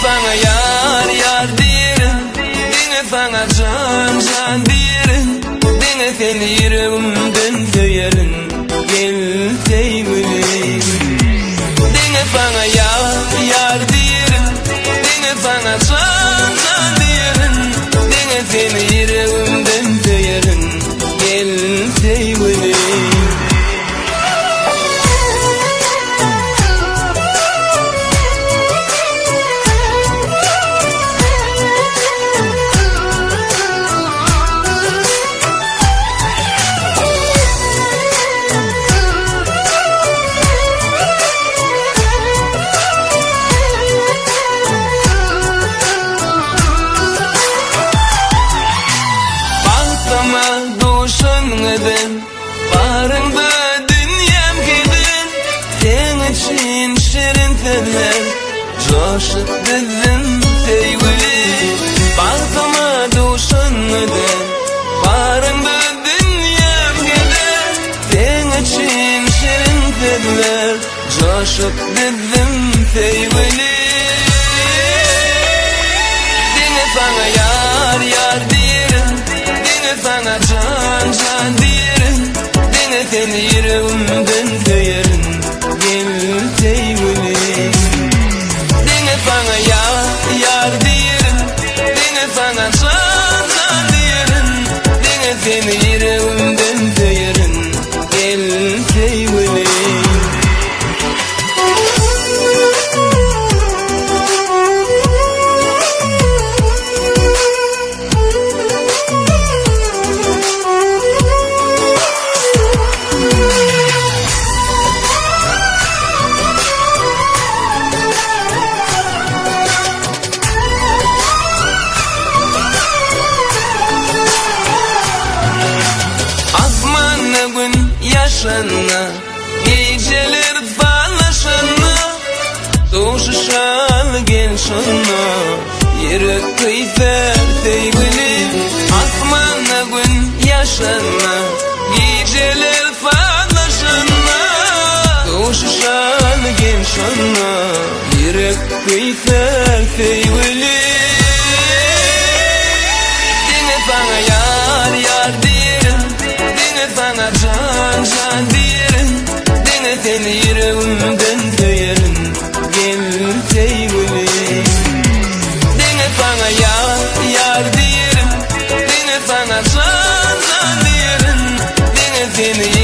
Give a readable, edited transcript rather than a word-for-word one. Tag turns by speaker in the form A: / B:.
A: saňa ýar ýar diýerin Diňe saňa jan jan diýerin Diňe seni ýüregimden söýerin Gel söýgülim Diňe saňa ýar ýar diýerin Diňe saňa jan jan diýerin Diňe seni ýüregimden söýerin Gel söýgülim Bagtyma duşan eden Baryňda dünýäm keden Seň üçin şirin sözler Joşup düzdüm söýgüli Bagtyma duşan eden Baryňda dünýäm keden Seň üçin şirin sözler Joşup düzdüm söýgüli Diňe saňa ýar ýar diýerin Diňe saňa jan jan diýerin Diňe seni ýüregimden söýerin Gel söýgülim Diňe saňa ýar ýar diýerin Diňe saňa jan jan diýerin Diňe seni ýüregimden söýerin Gel söýgülim Asmanda gün ýaşanda, Gijeler sazlaşanda, Duşuşaly gel şonda, Ýürek küýsär söýgülim. Asmanda gün ýaşanda, Gijeler sazlaşanda, Duşuşaly gel şonda, Ýürek küýsär söýgülim. Diňe saňa ýar ýar diýerin, Diňe saňa jan jan diýerin, Diňe seni ýüregimden söýerin, Gel söýgülim. Diňe saňa ýar ýar diýerin, Diňe saňa jan jan diýerin, Diňe seni.